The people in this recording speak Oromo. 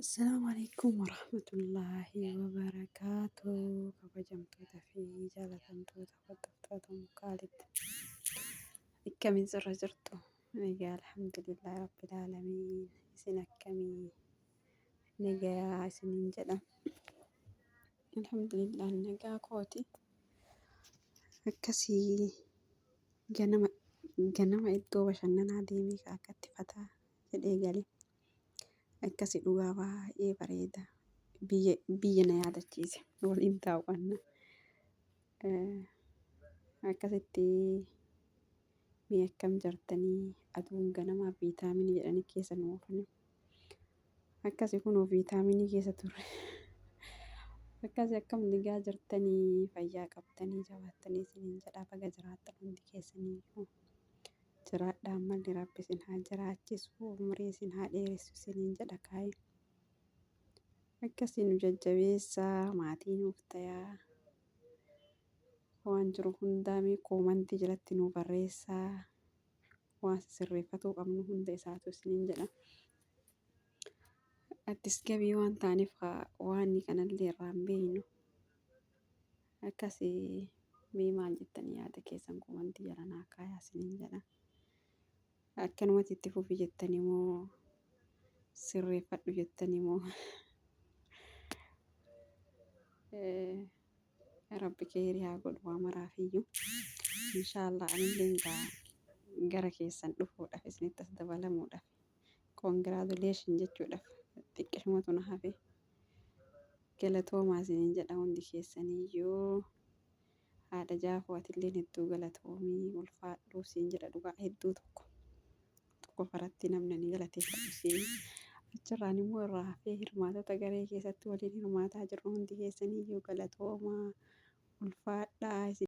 Assalaamu alaikum warahmatullaahi wabarakaatuh. Kabajamtoota fi jaalatamtoota hordoftoota mukaalitti. Akkamiin sirra jirtu? Nagaa alhamdulillaahi rabbil aalamiin. Isin akkamii? Nagaa isiniin jedha. Alhamdulillah nagaa kooti. Akkasii ganama ganama iddoo bashannanaa deemee akkatti fataa jedhee gale. Akkasi dhugaa baay'ee bareeda. Biyya biyya na yaadachiise waliin daawwanna. Akkasitti mee akkam jirtanii aduun ganamaa viitaaminii jedhanii keessa nu oofanii. Akkasi kunoo viitaaminii keessa turre. Akkasi akkam nagaa jirtanii fayyaa qabdanii jabaattanii isiniin jedha baga jiraattan hundi keessaniyyuu. Jiraadhaa ammallee rabbi isin haa jiraachisu umrii isin haa dheeressu isiniin jedha kaa'e. Akkasii nu jajjabeessaa maatii nuuf tayaa waan jiru hundaa mee koomantii jalatti nu barreessaa waan sirreeffatuu qabnu hunda isaatu isiniin jedha. Addis gabii waan taaneef waan kanallee irraa hin beeknu. Akkasi mee maal jettanii yaada keessan komantii jala naa kaayaa isiniin jedha. Akkanumatti itti fufi jettanii moo sirreeffadhu jettanii moo rabbi keerii haa godhu waa maraafiyyuu. Inshaallah anillee gaa gara keessan dhufuudhaaf isinitti as dabalamuudhaaf congratulation jechuudhaaf xiqqishumatu na hafe. Galatoomaa isiniin jedha hundi keessaniyyuu. Haadha Jaafoo atilleen hedduu galatoomii ulfaadhuu siin jedha dhugaa hedduu tokko tokko faratti namni ani galateeffadhu siin. Achirraan immoo irraa hafee hirmaatota garee keessatti waliin hirmaataa jirru hundi keessaniyyuu galatoomaa ulfaadhaa isin.